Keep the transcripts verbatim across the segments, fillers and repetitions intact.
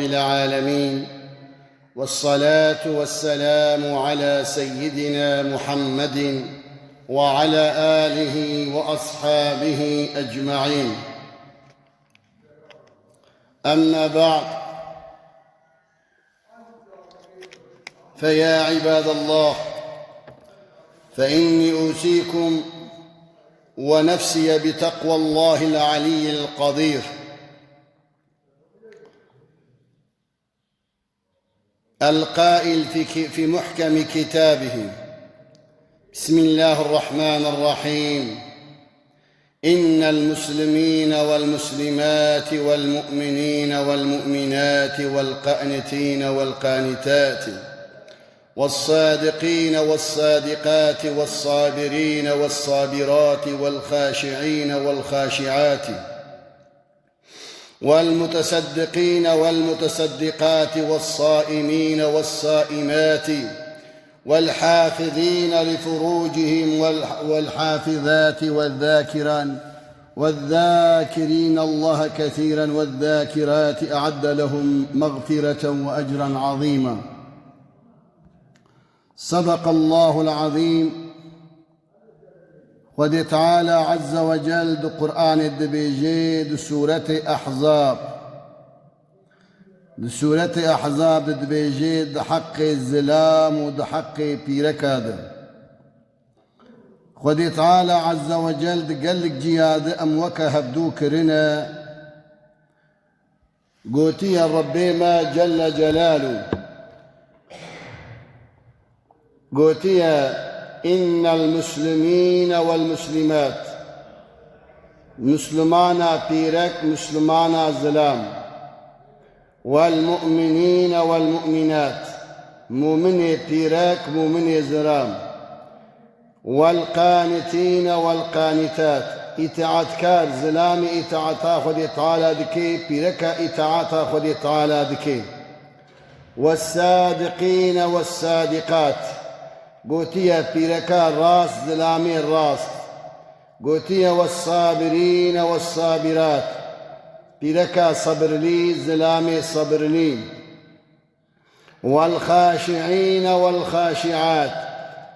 العالمين، والصلاة والسلام على سيدنا محمد وعلى آله وأصحابه أجمعين. أما بعد، فيا عباد الله، فإني أوصيكم ونفسي بتقوى الله العلي القدير، القائل في ك-، في محكم كتابه: بسم الله الرحمن الرحيم. إن المسلمين والمسلمات والمؤمنين والمؤمنات والقانتين والقانتات والصادقين والصادقات والصابرين والصابرات والخاشعين والخاشعات والمتصدقين والمتصدقات والصائمين والصائمات والحافظين لفروجهم والح-، والحافظات والذاكران، والذاكرين الله كثيرا والذاكرات أعد لهم مغفرة وأجرا عظيما. صدق الله العظيم. Xwedê Teala Azze ve Cel di Qur'anê dibêje, di Sûretê Ehzab, di Sûretê Ehzab de dibêje, di heqê zilam û di heqê pîreka de. Xwedê Teala Azze ve Cel di gelek ciya de em weke hevdû kirine, Gotiye Rebbê me Celle Celalu, gotiye: "Innel muslimîne wel muslimat", Muslimana pîrek, Muslimana zilam, "wel mu'minîne wel mu'minat", Muminê pîrek, Muminê zilam. "Wel qanitîne wel qanitat", îtaatkar, zilamê îtaata Xwedê Teala dike, pîreka îtaata Xwedê Teala dike. "Wes sadiqîne wes sadiqat", gotiye pîreka rast, zilamê rast. Gotiye: "Wes sabirîne wes sabirat", pîreka sabirlî, zilamê sabirlî. "Wel xaşiîne wel xaşiat",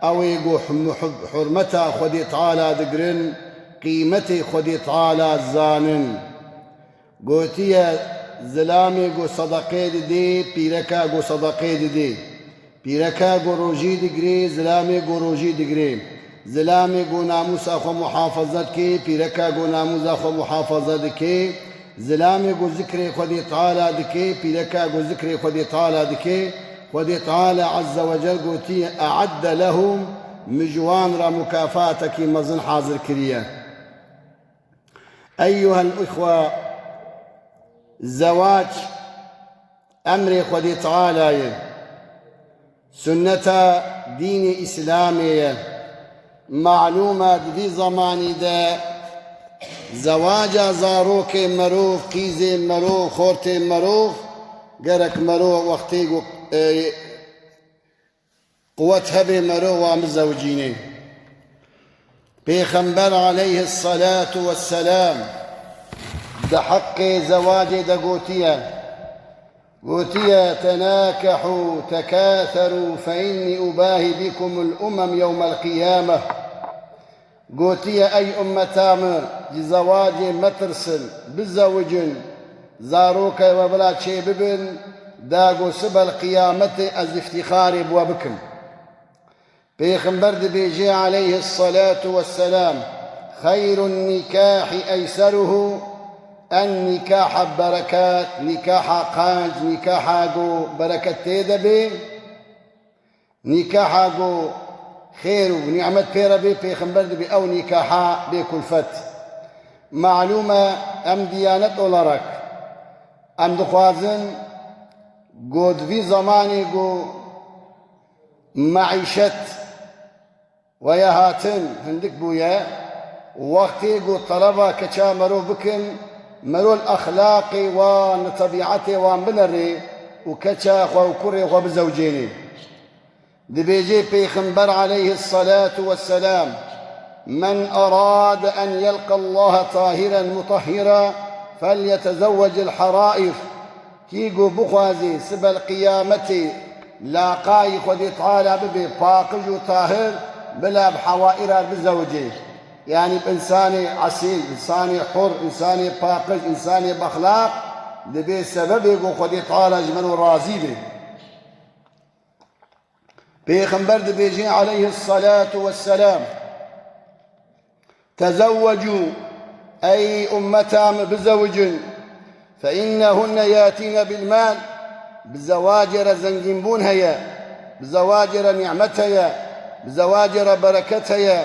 ew ê ku hum-, hum-, hurmeta Xwedê Teala digirin, qîmetê Xwedê Teala zanin. Gotiye, zilamê ku sedeqê didê, pîreka ku sedeqê didê. Pîreka ku rojî digirê, zilamê ku rojî digirê. Zilamê ku namûsa xwe muhafaza dike, pîreka ku namûsa xwe muhafaza dike. Zilamê ku zikrê Xwedê Teala dike, pîreka ku zikrê Xwedê Teala dike, Xwedê Teala Azze ve Cel gotiye: "E'edde lehum", min ji wan re mukafatekî mezin hazir kiriye. Eyyuhel ihwe, zewac emrê Xwedê Teala ye. Sunneta dînê Îslamê ye. Malûm e, di vî zemanî de zewaca zarokê merov, qîzê merov, xortê merov, gerek merov wextê ku, e, quwet hebe merov wan bizewicîne. Pêxember aleyhisselatu vesselam di heqê zewacê de gotiye, gotiye: "Tenakehû tekâtherû fe innî ubâhî bikumul umem yewmel qiyâmeh." Gotiye: "Ey ummeta min, ji zewacê metirsin, bizewicin, zaroke we bila çêbibin, da ku sibel qiyametê ez îftîxarê bi we bikim." Pêxember dibêje aleyhisselatu vesselam: "Xeyrun nîkahî eyseruhu", en nîkaha berekat, nîkaha qanc, nîkaha ku bereket tê de bê, nîkaha ku xêr û nîmet pê re bê, pêxember dibê ew nîkaha bê kulfet. Malûm e, em diyanet olarak em dixwazin ku di vî zemanê ku meîşet weye hatin hindik bûye, wextê ku teleba keça merov bikin, merov li exlaqê wan, li tebîetê wan binerê û keça xwe û kurê xwe bizewcênê. Dibêje Pêxember aleyhisselatu vesselam: "Men erade en yelqallaha tahiren mutahhira, felyetezewwecil herair." Kî ku bixwazê sibel qiyametê laqayî Xwedê Teala bibe paqij û tahir, bila bi hewaîra bizewicê. Yanî bi însanê esîl, însanê hur, însanê paqij, însanê bexlaq, dibê sebebê ku Xwedê Teala ji min û razî be. Pêxember dibêje aleyhisselatu vesselam, "Tezewwecû, ey ummeta min, bizewicin, fe innehunne yatîne bil mal." Bi zewacê re zengînbûn heye, bi zewacê re nîmet heye, bi zewacê re bereket heye.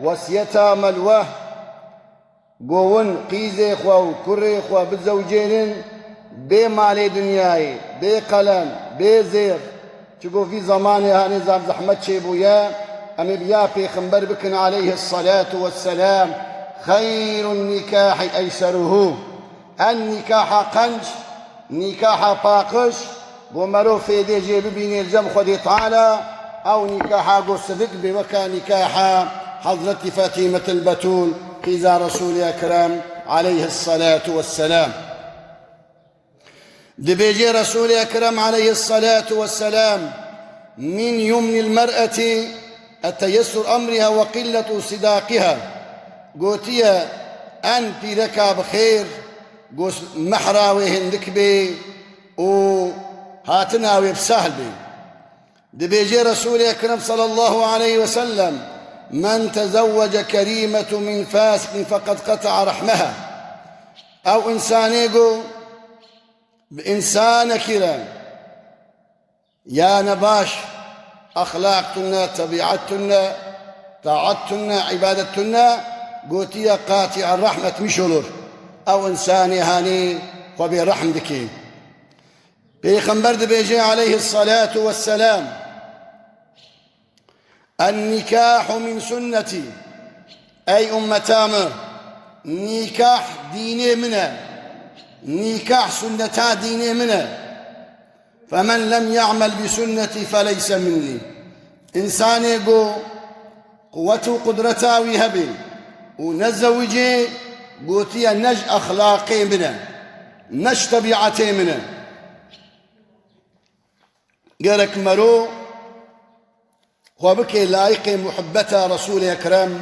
Wesiyeta me li we, Go win qîzê xwe û kurê xwe bizewcênin bê malê dinyayê, bê qelen, bê zêr. Çigo vî zemanê hanê zaf zehmet çêbûye, em ê bi ya pêxember bikin aleyhisselatu vesselam. Xeyrun nîkahî eyseruhu. En nîkaha qenc, nîkaha paqij, Go mero fêdê jê bibînê li cem Xwedê Teala, ew nîkaha go sidik bê weke nîkaha Hezretî Fatîmetil Betûl, qîza Resûlê Ekrem aleyhisselatu vesselam. Dibêje Resûlê Ekrem aleyhisselatu vesselam, "Min yumnil mer'eti eteyessur emriha ve qilletu sidaqiha." Gotiye, en pîreka bi xêr, go mehra wê hindik bê, û hatina wê bi sehl bê. Dibêje Resûlê Ekrem sallallahu aleyhi ve sellem, "Men tezewwece kerîmetu min fasiqin feqed qeta'a rahmeha." Ew însanê go bi însanekî re ya nebaş, exlaq tune, tebîet tune, taat tune, îbadet tune, gotiye qati'a rahmet miş olur. Ew însanê hanê xwe bê rehm dike. Pêxember dibêje aleyhisselatu vesselam, "En-nikahu min sunnetî." Ey ummeta min, nîkah dînê min e. Nîkah sunneta dînê min e. "Femen lem ya'mel bi sunnetî feleyse minnî." Însanê go quwet û qudreta wî hebe û nezewicê, gotiye ne ji exlaqê min e, ne ji tebîetê min e. Gerek mero xwe bike layiqê muhibbeta Resûlê Ekrem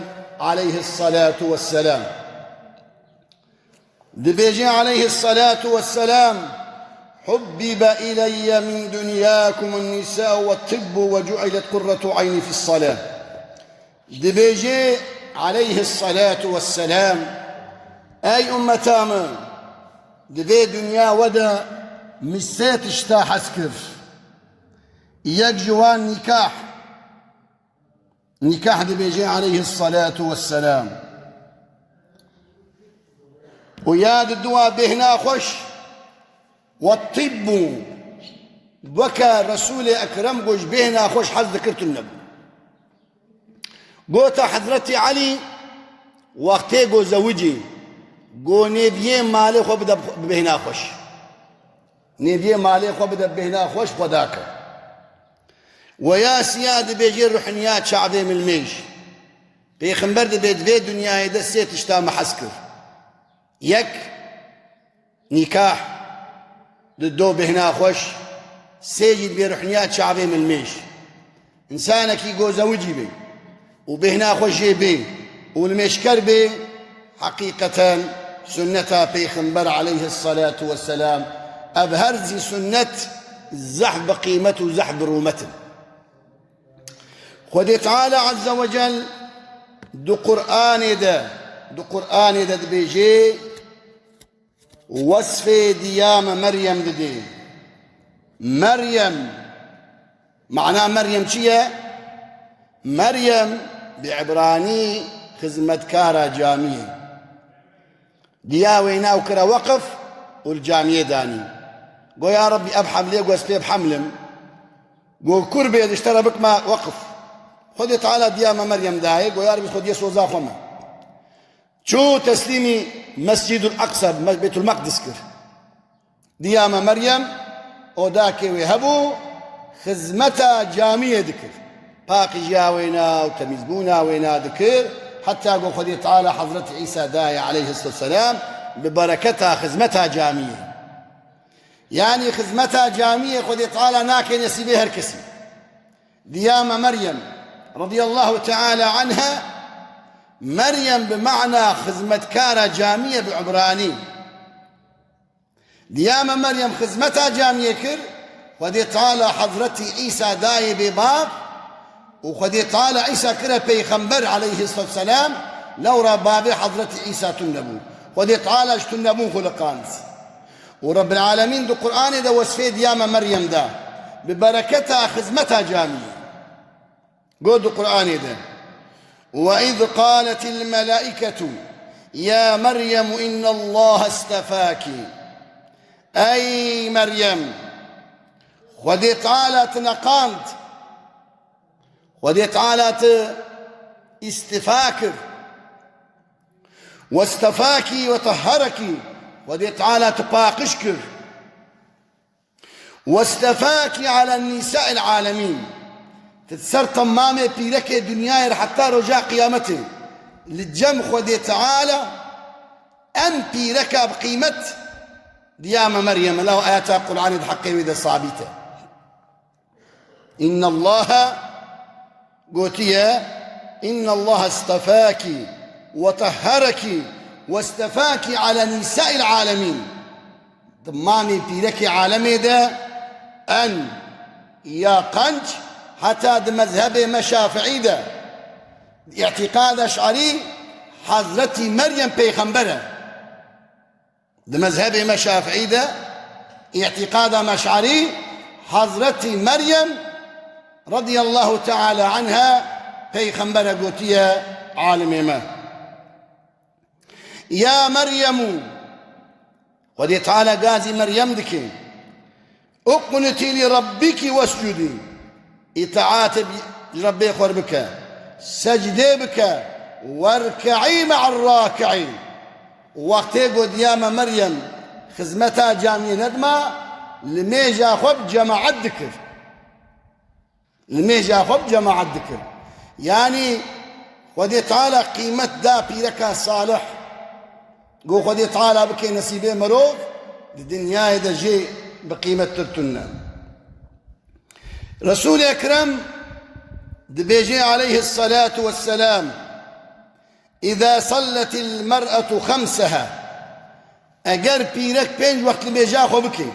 aleyhisselatu vesselam. Dibêje aleyhisselatu vesselam, "Hubbibe ileyye min dunyakumun nisa'u ve tibbu ve cu'ilet qurretu eyni fis-salah." Dibêje aleyhisselatu vesselam, ey ummeta min, di vê dinya we de min sê tişta hez kir. Yek ji wan nîkah. Nîkah dibêje aleyhisselatu vesselam. Û ya di dua bêhna xweş, we tibbu, weke Resûlê Ekrem got, ji bêhna xweş hez dikir tune bû. Gota Hezretî Elî, wextê go zewicî, go nêviyê malê xwe bide bi bêhna xweş. Nêviyê malê xwe bide bi bêhna xweş, xwe dake. Weya siya dibêje ruhniya çavê min mêj. Pêxember dibê di vê dinyayê de sê tişta min hez kir. Yek, nîkah, di do bêhna xweş, sê jî dibê ruhniya çavê min mêj. Însanekî go zewicî bê û bêhna xwe jê bê û nimêjker bê, heqîqeten sunneta Pêxember aleyhisselatu vesselam, ev her zî sunnet zehf bi qîmet û zehf bi rûmet in. Xwedê Teala Azze ve Cel di Qur'anê de, di Qur'anê de dibêje, wesfê diya me Meryem didê. Meryem, mana Meryem çi ye? Meryem bi îbranî xizmetkara camiyê. Diya wêna û kira weqif û li camiyê danî. Go ya Rebbî ev hemlê, go ez pê bihemlim. Go kur bê, ji te re bikma weqif. Xwedê Teala diya me Meryem dayê, go ya Rebbî xwediyê soza xwe me. Çû teslîmî Mescîdul Aqsa, Me-, Beytul Meqdis kir. Diya me Meryem, odakê wê hebû, xizmeta camiyê dikir. Paqijiya wêna û temîzbûna wêna dikir, heta ku Xwedê Teala Hezretî Îsa dayê aleyhisselam bi bereketa xizmeta camiyê. Yanî xizmeta camiyê Xwedê Teala nake nesîbê her kesî. Diyama Meryem, radiyallahu teala anha, Meryem bi mana xizmetkara camiyê bi Ibranî. Diyama Meryem xizmeta camiyê kir, Xwedê Teala Hezretî Îsa dayê bê bav û Xwedê Teala Îsa kire peyxember aleyhisselatu selam, lewra bavê Hezretî Îsa tune bû. Xwedê Teala ji tunebûn xuliqand. Û Rebbil Alemîn di Qur'anê de wesfê diyama Meryem da, bi bereketa xizmeta camiyê. Got di Qur'anê de, "Ve iz qaletil melaiketu ya Meryem innallaha istefaki." Ey Meryem, Xwedê Teala te neqand. Xwedê Teala te îstifa kir. "Westefaki ve tehhereki." Xwedê Teala te paqij kir. "Westefaki alen nîsail alemîn." Ti ser temamê pîrekê dinyayê re heta roja qiyametê li cem Xwedê Teala en pîreka bi qîmet diyama Meryem e. Law ayeta Qur'anê di heqê wê de sabît e. Innallaha gotiye, "Innallaha istefaki ve tahharaki ve istefaki ala nisa'il alemin." Dimamê pîrekê alemê de en ya qenc, heta di mezhebê me Şafiî de, îtîqada Eş'arî, Hazretî Meryem peyxember e. Di mezhebê me Şafiî de, îtîqada me Eş'arî, Hazretî Meryem radiyallahu teala anha peyxembere gotiye alimê me. Ya Meryemû, Xwedê Teala gazî Meryem dike. Uqnutî li Rabbiki wescudî. Îtaatê bi Rebbê xwe bike. Secdê bike. Werke'î me'er raki'în. Wextê gotiya me Meryem xizmeta camiyê nedima, li mêja xwe bi cemaet dikir. Li mêja xwe bi cemaet dikir. Yanî Xwedê Teala qîmet da pîreka salih. Go Xwedê Teala bike nesîbê mirov, di dinyayê de jê bi qîmettir tune. Resûlê Ekrem dibêje aleyhisselatu vesselam, "Îza salletil mer'etu xemseha." Eger pîrek pênc wext li mêja xwe bike,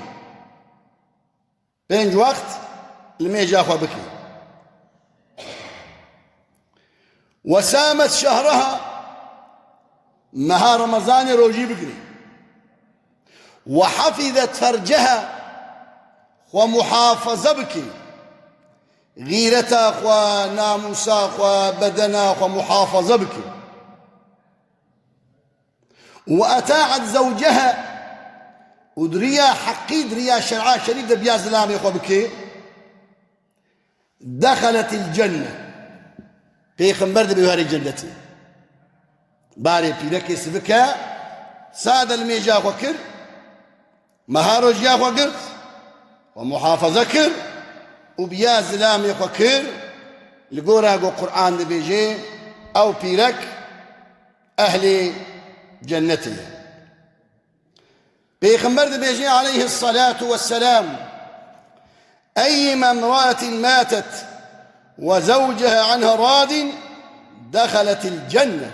pênc wext li mêja xwe bike. "Ve samet şehreha", meha Remezanê rojî bigire. "Ve hafizet ferceha", xwe muhafaza bike. Xîreta xwe, namûsa xwe, bedena xwe muhafaza bike. "Ve eta'et zewceha", û di riya heqî, di riya şer'a şerîf de biya zilamê xwe bike, "dexeletil cenne", pêxember dibe herê cennetê. Barê pîrekê sivike, sade li mêja xwe kir, meha rojiya xwe girt, xwe muhafaza kir û biya zilamê xwe kir, li gora ku Qur'an dibêje, ew pîrek ehlê cennetê ye. Pêxember dibêje aleyhisselatu vesselam, "Eyyime imra'atin matet ve zewceha anha radin dexeletil cenne."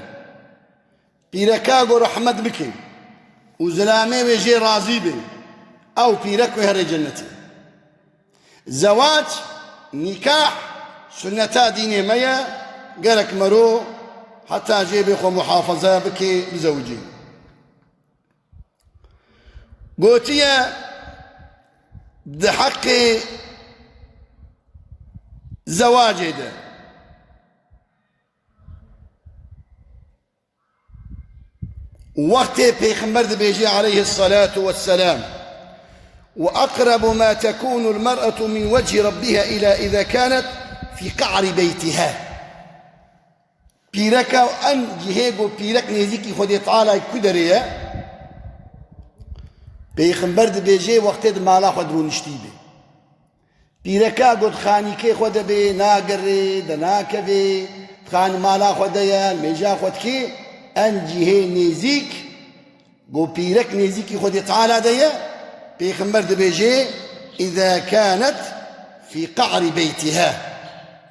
Pîreka ku rehmet bike û zilamê wê jê razî be, ew pîrek wê herê cennetê. Zewac, nîkah, sunneta dînê me ye, gerek mero heta jê bê xwe muhafaza bike, bizewicê. Gotiye di heqê zewacê de. Wextê Pêxember dibêje aleyhisselatu vesselam, "Ve aqrebu ma tekunu l-mer'etu min vechî rabbiha ila iza kanet fî qa'rî beytiha." Pîreka en cihê ku pîrek nêzîkî Xwedê Teala ku derê ye, Pêxember dibêje wextê di mala xwe de rûniştî be. Pîreka ku di xanîkê xwe de bê, nagere, de nakeve, di xanî mala xwe de ye, mêja xwe dike, en cihê nêzîk, ku pîrek nêzîkî Xwedê Teala de ye, Pêxember dibêje, "Îza kanet fî qa'rî beytîha."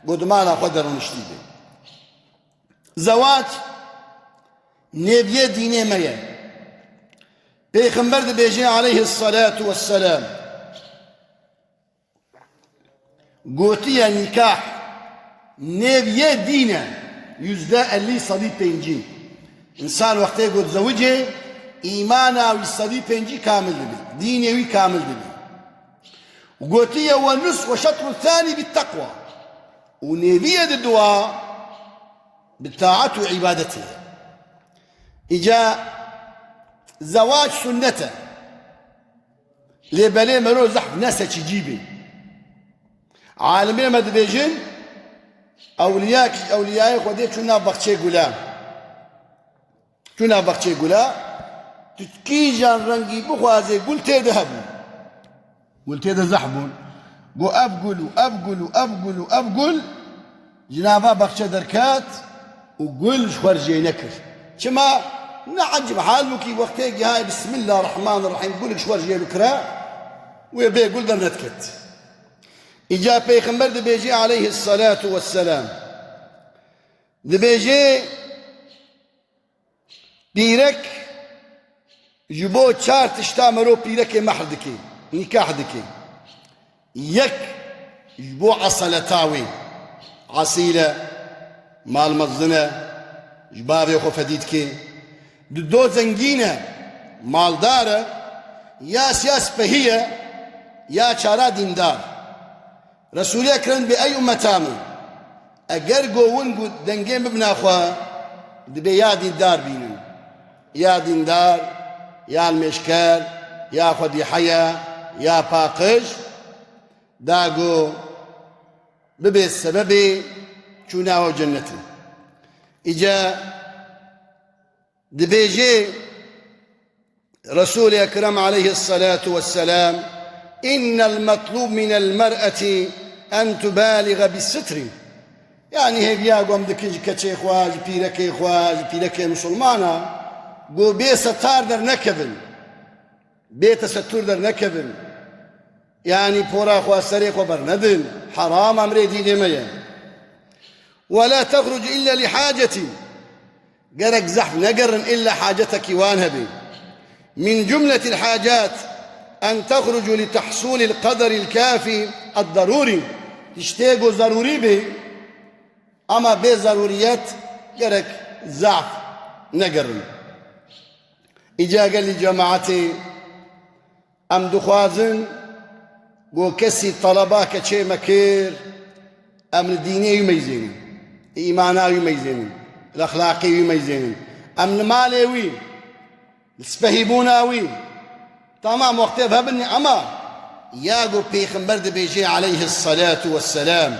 Go di mala xwe de rûniştî be. Zewac nêviyê dînê me ye. Pêxember dibêje aleyhissalatu vesselam, gotiye nîkah nêviyê dîn e, yüzde elli, sedî pêncî. Însan wextê ku dizewicê, îmana wî sedî pêncî kamil dibe, dînê wî kamil dibe. Gotiye, "Ve nus ve şetru thanî bit teqwa." Û nêviyê di dua bi taat û îbadetê ye. Îca zewac sunnet e. Lê belê mero zehf neseçicî bê. Alimê me dibêjin, ewliya, ewliyayê Xwedê çû nav baxçê gula. Çû nav baxçê gula, tu kîjan rengî bixwazê gul tê de hebû. Gul tê de zehf bûn. Got, "Ev gul û ev gul û ev gul û ev gul ji nava baxçe derket û gul ji xwe re jê nekir." Çima? Ne ecib hal bû kî wextê gihayê Bismillahirrahmanirrahîm gulek ji xwe re jê bikira, wê bê gul dernediket. Îca Pêxember dibêje aleyhissalatu vesselam, dibêje, Pîrek ji bo çar tişta mero pîrekê mehr dike, nîkah dike. Yek, ji bo eseleta wê. Esîl e, mal mezin e, ji bavê xwe fedî dike. Dido zengîn e, maldar e, ya siyas pehî ye, ya çara dîndar. Resûlê Ekrem dibê, ey ummeta min, eger go win got dengê min bibina xwe, dibê ya dîndar bînin. Ya dîndar, ya limêşker, ya xwedî heya, ya paqij, da go bibê sebebê çûna we cennetê. Îca dibêje, Resûlê Ekrem aleyhissalatu vesselam, "Innel metlûb minel mer'eti en tubaliga bis sitri." Yanî hêviya ku em dikin ji keçê xwe, ji pîrekê xwe, ji pîrekê misilmana, ku bê setar dernekevin, bê tesetûr dernekevin. Yanî pora xwe serê xwe bernedin. Heram, emrê dînê me ye. "Ve la texruc illa li hacetin." Gerek zehf negerin illa hacetekî wan hebe. "Min cumletil hacat en texrucu li tehsulil qederil kafî ed-darûrî." Tiştê ku zerûrî be, ama bê zerûriyet gerek zehf negerin. Îca gelî cemaetê, em dixwazin ku kesî teleba keçê me kir, em li dînê wî meyzênin, li îmana wî meyzênin, li exlaqê wî meyzênin. Em li malê wî, li spehîbûna wî, tamam wextê ev hebin, ama ya ku Pêxember dibêje aleyhissalatu vesselam,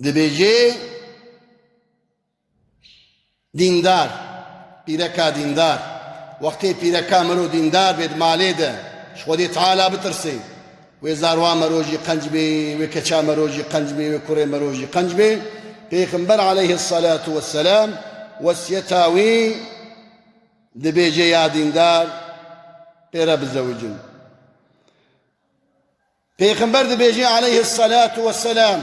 dibêje, Dîndar, pîreka dîndar. Wextê pîreka miro dîndar bê di malê de, ji Xwedê Teala bitirse, wê zarwa miro jî qenc bê, wê keça miro jî qenc bê, wê kurê miro jî qenc bê. Pêxember aleyhissalatu vesselam wesiyeta wî dibêje ya dîndar pê re bizewicin. Pêxember dibêje aleyhissalatu vesselam,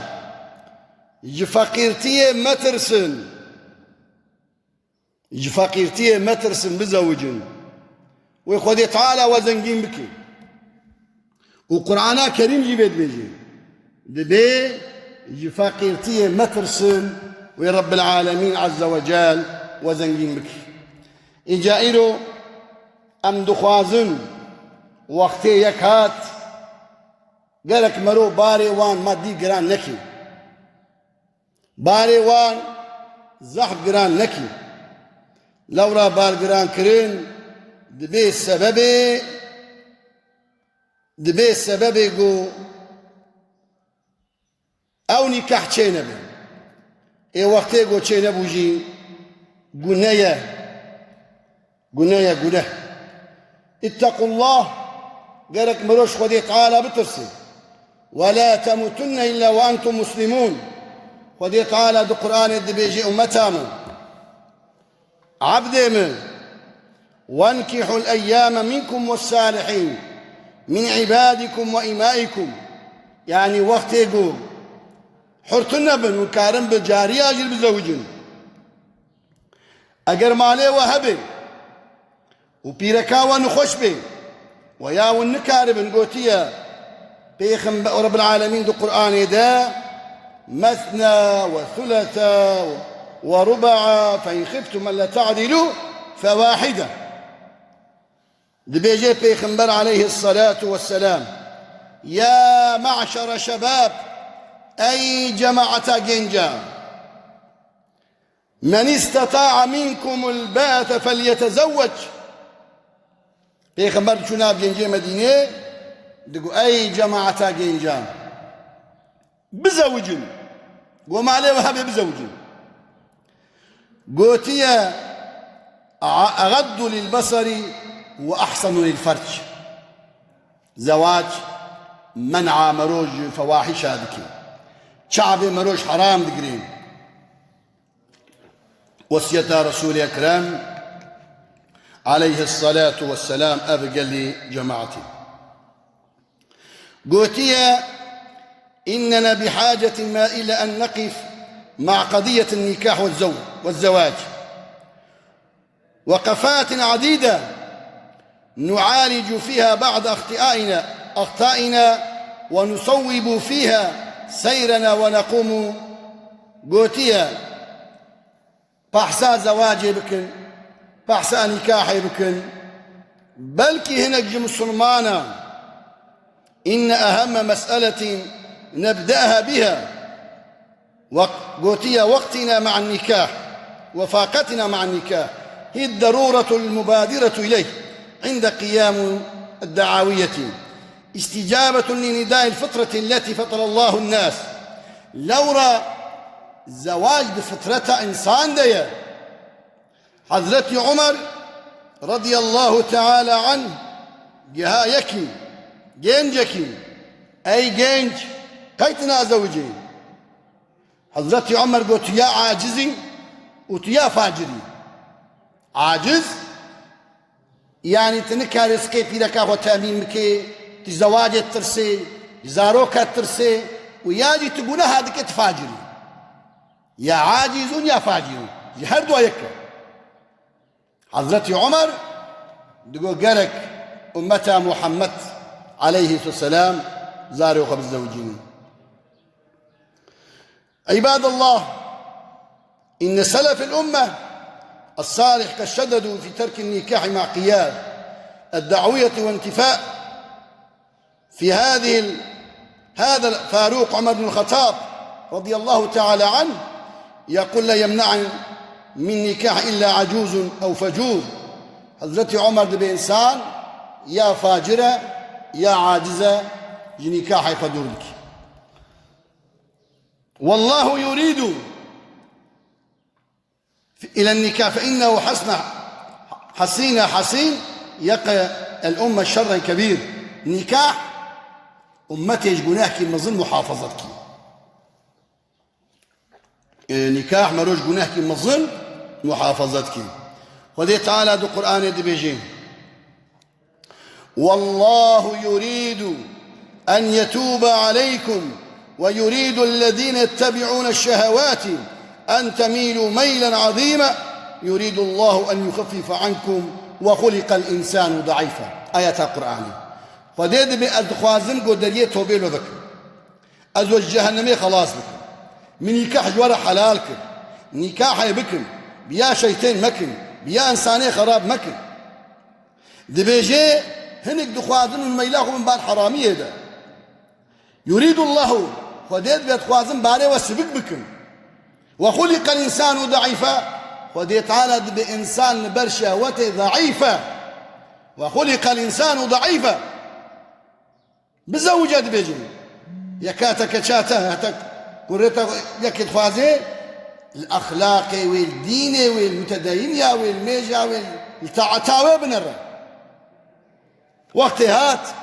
ji feqîrtiyê metirsin. Ji feqîrtiyê metirsin, bizewicin. Wê Xwedê Teala we zengîn bike. Û Qur'ana Kerîm jî vê dibêje. Dibê ji feqîrtiyê metirsin, wê Rabbil Alemîn Azze ve Cel we zengîn bike. Îca îro em dixwazin wextê yek hat, gerek mero barê wan madî giran nekî. Barê wan zehf giran nekî. Lewra bargirankirin dibê sebebê, dibê sebebê ku ew nîkah çênebe. Ê wextê ku çênebû jî gune ye. Gune ye, gune. Îttequllah, gerek miro ji Xwedê Teala bitirsin. "Ve la temutunne illa ve entum muslimûn." Xwedê Teala di Qur'anê dibêje, ummeta min, ebdê min, وَانْكِحُوا الْأَيَّامَ مِنْكُمْ وَالصَّالِحِينَ مِنْ عِبَادِكُمْ وَإِمَائِكُمْ. Yanî wextê ku hûr tune bin û karin bi cariya jî bizewicin. Eger malê we hebe û pîreka we nexweş be, we ya hûn nikaribin, gotiye Pêxember, Rebbil Alemîn di Qur'anê de, "Mesna ve sulasa ve ruba'a, fe in xiftum elle ta'dilu fe wahide." Dibêje Pêxember aleyhissalatu vesselam, "Ya me'şere şebab, ey cemaeta genca, men isteta'a minkumul ba'ate felyetezewwec." Pêxember diçû nav gencê Medînê, digo, "Ey cemaeta gencan, bizewicin." Go, "Malê we hebe bizewicin." Gotiye, "A-, egaddu lil beseri ve ahsenu lil ferc." Zewac men'a meroj fewahişa dike. Çavê meroj heram digirê. Wesiyeta Resûlê Ekrem aleyhissalatu vesselam ev gelî cemaetî. Gotiye, "İnnena bihaceti ma ila en neqif ma'a qadiyetin nikah ve zew-, ve zewac. Veqafat adide nu'alicu fiha ba'd ahti'aina, ahtaina ve nusawwibu fiha seyrena ve nequmu." Gotiye, behsa zewacê bikin, behsa nîkahê bikin. Belkî hinek ji misilmana, inne ehemme mes'eletin nebde'ha biha. Wek-, gotiye, "Wektina ma'an nikah, ve faqetina ma'an nikah, hi derûretul mubadiretu ileyh, inde qiyamu da'awiyeti." Îstîcabetun li nidâil fitreti lletî feterallâhun nâs. Lewra zewac di fitreta însan de ye. Hezretî Umer radiyallahu teala anh giha yekî, gencekî, "Ey genc, qey tu nazewicî?" Hezretî Umer got, "Tu ya aciz î û tu ya facir î." Aciz, yanî tu nikarî siqê pîreka xwe temîn bikê, tu ji zewacê ditirsê, ji zaroka ditirsê û ya jî tu guneha dikê, tu facir î. Ya acizûn ya facirûn. Ji her dua yek e. Hezretî Omer digo, gerek ummeta Muhammed aleyhisselam zarê xwe bizewicînin. عباد الله، إن سلف الأمة الصالح قد شددوا في ترك النكاح مع قياد الدعوية وانتفاء في هذه ال-، هذا الفاروق عمر بن الخطاب رضي الله تعالى عنه يقول: "لا يمنعن من نكاح إلا عجوز أو فجور." Hezretî Omer dibe însan ya facir e, ya aciz e, ji nîkahê xwe dûr dike. والله يريد إلى النكاح فإنه حصن، حصين، حصين يقي الأمة شرا كبير. Nîkah ummetê ji gunehkî mezin muhafaza dikî. E, nîkah mero ji gunehkî mezin muhafaza dikî. Xwedê Teala di Qur'anê dibêje: والله يريد أن يتوب عليكم ويريد الذين يتبعون الشهوات أن تميلوا ميلا عظيما يريد الله أن يخفف عنكم وخلق الإنسان ضعيفا. Ayeta Qur'anê. Xwedê dibê, ez dixwazim ku deriyê tobê lo bikim. Ez we ji cehennemê xelas bikim. Min nîkah ji we re helal kir. Nîkahê bikin. Bi ya şeytên mekin. Bi ya însanê xerab mekin. Dibêje, hinek dixwazin û meyla xwe bin bar heramiyê de. Yuridullahu, Xwedê dibe dixwazin barê we sibik bikin. Ve xuliqel însanu daîfa, Xwedê Teala dibe însan li ber şehwetê daîf e. Ve xuliqel însanu daîfa. Bizewice dibêjin. Yeka te keça te, heta kurê te yekê dixwazê, li exlaqê wê, li dînê wê, li mutedeyiniya wê, li mêja wê, li taeta wê binere. Wextê hat,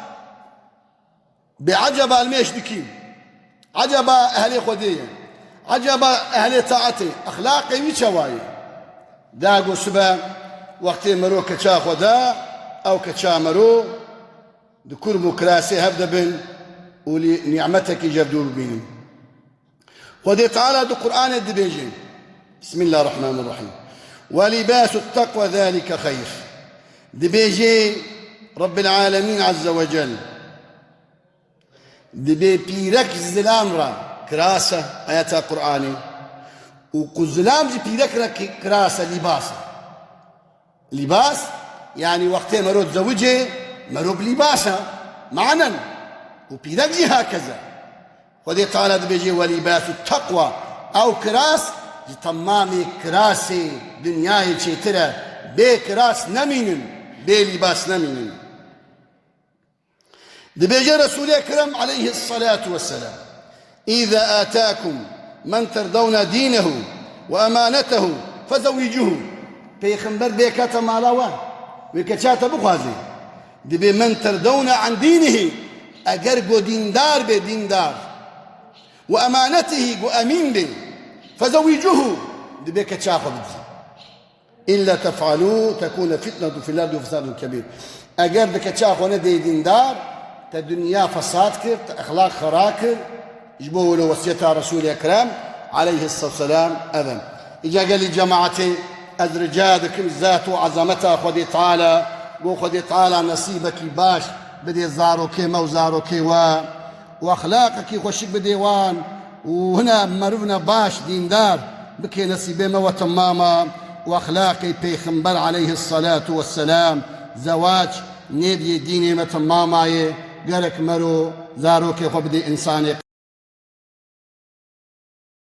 bê eceba li mêj dikî. Eceba ehlê Xwedê ye. Eceba ehlê taetê. Exlaqê wî çawa ye? Da go sibe Wextê mero keça xwe da, ew keça mero di kurm û kirasê hev de bin û lî nîmetekî ji hev dûr bibînin. Xwedê Teala di Qur'anê dibêje, Bismillahirrahmanirrahîm. "Ve libâsut takwa zalike xeyr." Dibêje Rabbil Alemîn Azze ve Cel, dibê pîrek ji zilam re kiras e, ayeta Qur'anê, û ku zilam ji pîrek re ki-, kiras e, lîbas e. Lîbas, yanî wextê mero dizewicê, mero bi lîbas e, manen, û pîrek jî hakeza. Xwedê Teala dibêje, "Ve libâsut takwa", ew kiras ji temamê kirasê dinyayê çêtir e, bê kiras nemînin, bê lîbas nemînin. Dibêje Resûlê Ekrem aleyhissalatu vesselam, "Îza atâkum men terdewne dînehu ve emânetehu fezewwicûhu." Pêxember bê kete mala we, wê keça te bixwaze. Dibê "men terdewne an dînihi", eger go dîndar bê, dîndar, "ve emânetihi", go emîn bê, "fezewwicûhu", dibê keça xwe bidî. "Îlla tef'alû tekûne fitnetun fil erdî ve fesadun kebîr." Eger di keça xwe nedê dîndar, te dinya fesad kir, te exlaq xera kir, ji bo wilo wesiyeta Resûlê Ekrem aleyhisselam ev e. Îca gelî cemaetê, ez rica dikim zat û ezameta Xwedê Teala, go Xwedê Teala nesîbekî baş bidê zarokê me û zarokê we û exlaqekî xweşik bidê wan û hine merivne baş, dîndar bikê nesîbê me we temama û exlaqê Pêxember aleyhissalatu vesselam. Zewac nêviyê dînê me temama yê. Gerek mero zarokê xwe bidê însanê